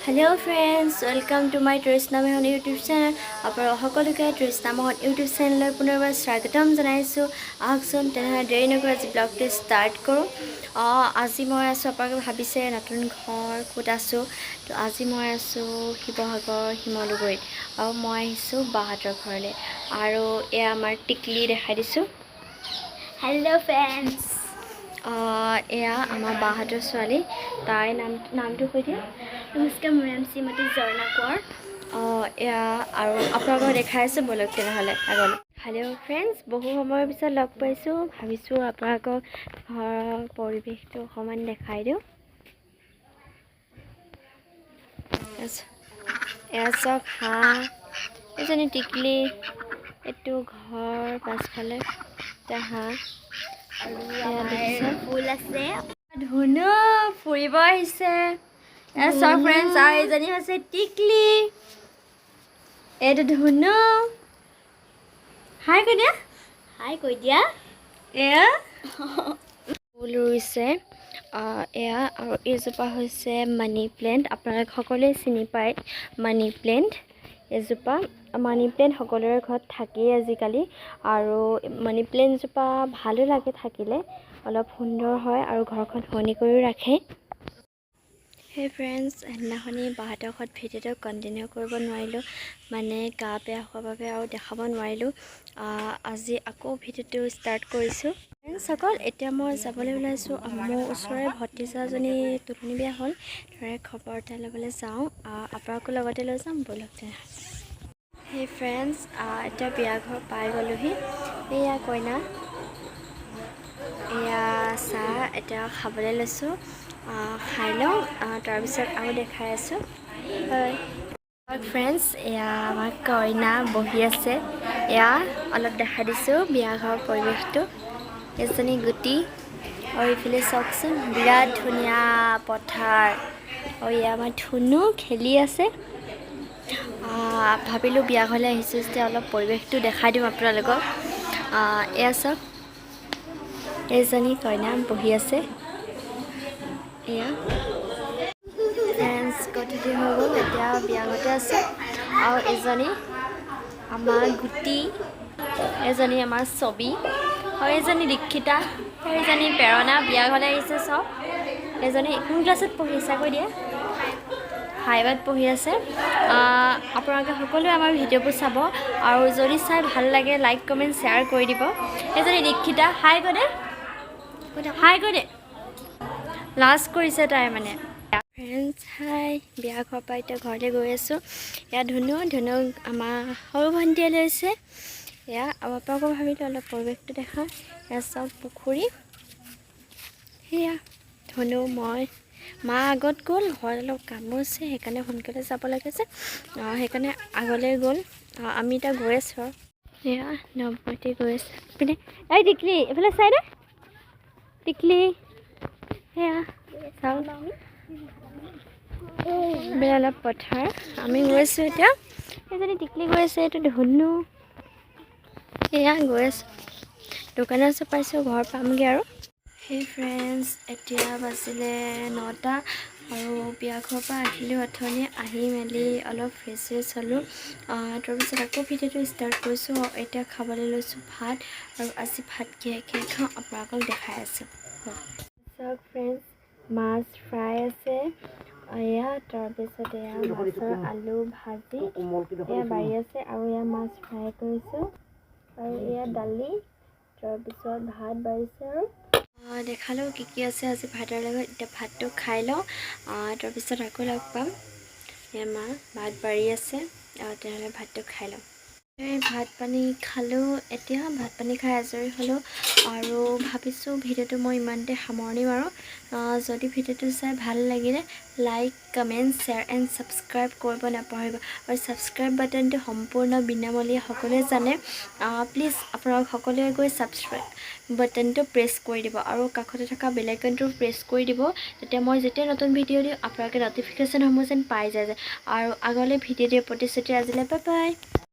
Hello friends, welcome to my Trishna Mohan YouTube channel. আপোনালোক সকলোকে তৃষ্ণা Mohan YouTube চেনেললৈ পুনৰবাৰ স্বাগতম জনাইছোঁ। আহকচোন তেনেহ'লে, দেৰি নকৰি আজি ব্লগটো ষ্টাৰ্ট কৰোঁ। আজি মই আছোঁ, আপোনালোকে ভাবিছে নতুন ঘৰ ক'ত আছোঁ, তো আজি মই আছোঁ শিৱসাগৰ শিমলুগুৰিত আৰু মই আহিছোঁ বাহঁতৰ ঘৰলৈ। আৰু এয়া আমাৰ টিকলি, দেখাই দিছোঁ। Hello' friends. এয়া আমাৰ বাহঁতৰ ছোৱালী, তাইৰ নামটো কৈ দিয়া। নমস্কাৰ, মোৰ নাম শ্ৰীমতী ঝৰ্ণা কোঁৱৰ। অঁ, এয়া আৰু আপোনালোকক দেখাই আছোঁ, ব'লক তেনেহ'লে আগলৈ। হেল্ল' ফ্ৰেণ্ডছ, বহু সময়ৰ পিছত লগ পাইছোঁ। ভাবিছোঁ আপোনালোকক ঘৰৰ পৰিৱেশটো অকণমান দেখাই দিওঁ। এয়া চাওক হাঁহ, এজনী টিকলি, এইটো ঘৰ পাছফালে এতিয়া হাঁহ। আৰু এয়া আমাৰ দেখিছে? ফুল আছে। ধুনু ফুৰিব আহিছে। এয়া চাওক ফ্ৰেণ্ডছ, আৰু এইজনী হৈছে টিকলি, এইটো ধুনু। হাই কৈ দিয়া। হাই কৈ দিয়া। এয়া ফুল ৰুইছে। এয়া আৰু এইজোপা হৈছে মানি প্লেণ্ট। আপোনালোক সকলোৱে চিনি পায় মানি প্লেণ্ট। এজোপা মানি প্লেণ্ট সকলোৰে ঘৰত থাকেই আজিকালি। আৰু মানি প্লেণ্টজোপা ভালো লাগে থাকিলে, অলপ সুন্দৰ হয় আৰু ঘৰখন শুৱনি কৰিও ৰাখে। সেই ফ্ৰেণ্ডছ, সেইদিনাখনি বাহঁতৰ ঘৰত ভিডিঅ'টো কণ্টিনিউ কৰিব নোৱাৰিলোঁ, মানে গা বেয়া হোৱাৰ বাবে আৰু দেখাব নোৱাৰিলোঁ। আজি আকৌ ভিডিঅ'টো ষ্টাৰ্ট কৰিছোঁ। ফ্ৰেণ্ডছসকল, এতিয়া মই যাবলৈ ওলাইছোঁ। মোৰ ওচৰৰে ভতিজাজনী তুলনি বিয়া হ'ল, তাৰে খবৰ এটা ল'বলৈ যাওঁ। আপোনালোকো লগতে লৈ যাম, ব'লক তেনেহ'লে। সেই ফ্ৰেণ্ডছ, এতিয়া বিয়া ঘৰ পাই গ'লোহি। এয়া কইনা, এয়া চাহ এতিয়া খাবলৈ লৈছোঁ। খাই লওঁ, তাৰপিছত আৰু দেখাই আছোঁ। হয় ফ্ৰেণ্ডছ, এয়া আমাৰ কইনা বহি আছে। এয়া অলপ দেখাই দিছোঁ বিয়া ঘৰৰ পৰিৱেশটো। এজনী গুটি আৰু এইফালে চাওকচোন, বিৰাট ধুনীয়া পথাৰ। আৰু এয়া আমাৰ ধুনু খেলি আছে। ভাবিলোঁ বিয়া ঘৰলৈ আহিছোঁ যেতিয়া অলপ পৰিৱেশটো দেখাই দিওঁ আপোনালোকক। এয়া চাওক, এজনী কইনা বহি আছে। এয়া ফ্ৰেণ্ডছ, গধূলি হৈ গ'ল, এতিয়া বিয়া ঘৰতে আছে। আৰু এজনী আমাৰ গুটি, এজনী আমাৰ ছবি আৰু এজনী দীক্ষিতা আৰু এজনী প্ৰেৰণা। বিয়া ঘৰলৈ আহিছে চব। এজনী কোন ক্লাছত পঢ়িছা কৈ দিয়া। 5ত পঢ়ি আছে। আপোনালোকে সকলোৱে আমাৰ ভিডিঅ'বোৰ চাব আৰু যদি চাই ভাল লাগে লাইক, কমেণ্ট, শ্বেয়াৰ কৰি দিব। এজনী দীক্ষিতা, হাই কৈ দে, হাই কৈ দে। লাজ কৰিছে তাই মানে। ফ্ৰেণ্ডছ, হাই, বিয়া ঘৰৰ পৰা এতিয়া ঘৰলৈ গৈ আছোঁ। এয়া ধুনু, ধুনুক আমাৰ সৰু ভণ্টিয়ে লৈছে। এয়া আৰু আপোনালোকক ভাবিলোঁ অলপ পৰিৱেশটো দেখাওঁ। এয়া চাওক পুখুৰী। সেয়া ধুনু, মই, মা আগত গ'ল। ঘৰত অলপ কামো আছে, সেইকাৰণে সোনকালে যাব লাগে যে, সেইকাৰণে আগলৈ গ'ল। আমি এতিয়া গৈ আছোঁ। আৰু এয়া নৱতী গৈ আছে পিনে। এই টিকলি, এইফালে চাই দে টিকলি। সেয়া চাওক, এইফালে অলপ পথাৰ। আমি গৈ আছোঁ এতিয়া। সেইজনী টিকলি গৈ আছে, এইটো ধুনু। এয়া গৈ আছোঁ, দোকানৰ ওচৰ পাইছোঁ, ঘৰ পামগৈ আৰু। সেই ফ্ৰেণ্ডছ, এতিয়া বাজিলে 9টা আৰু বিয়া ঘৰৰ পৰা আহিলোঁ অথনি। আহি মেলি অলপ ফ্ৰেছ চেছ হ'লোঁ, তাৰপিছত আকৌ ভিডিঅ'টো ষ্টাৰ্ট কৰিছোঁ। এতিয়া খাবলৈ লৈছোঁ ভাত। আৰু আজি ভাত কিহে কিহে খাওঁ আপোনালোকক দেখাই আছোঁ। চাওক ফ্ৰেণ্ডছ, মাছ ফ্ৰাই আছে এয়া, তাৰপিছত এয়া মাছৰ আলু ভাজি এয়া বাঢ়ি আছে আৰু এয়া মাছ ফ্ৰাই কৰিছোঁ আৰু এয়া দালি, তাৰপিছত ভাত বাঢ়িছে। আৰু দেখালোঁ কি কি আছে আজি ভাতৰ লগত। এতিয়া ভাতটো খাই লওঁ, তাৰপিছত আকৌ লগ পাম। এয়া মা ভাত বাঢ়ি আছে, তেনেহ'লে ভাতটো খাই লওঁ। এই ভাত পানী খালোঁ, এতিয়া ভাত পানী খাই আজৰি হ'লোঁ আৰু ভাবিছোঁ ভিডিঅ'টো মই ইমানতে সামৰণি মাৰোঁ। যদি ভিডিঅ'টো চাই ভাল লাগিলে like, comment, share and subscribe কৰিব নাপাহৰিব। আৰু ছাবস্ক্ৰাইব বাটনটো সম্পূৰ্ণ বিনামূলীয়া, সকলোৱে জানে। প্লিজ আপোনালোক সকলোৱে গৈ ছাবস্ক্ৰাইব বাটনটো প্ৰেছ কৰি দিব আৰু কাষতে থকা বেল আইকনটো প্ৰেছ কৰি দিব। তেতিয়া মই যেতিয়া নতুন ভিডিঅ' দিওঁ, আপোনালোকে ন'টিফিকেশ্যনসমূহ যেন পাই যায়। আৰু আগলৈ ভিডিঅ' দিয়াৰ প্ৰতিশ্ৰুতি আজিলৈ। Bye bye.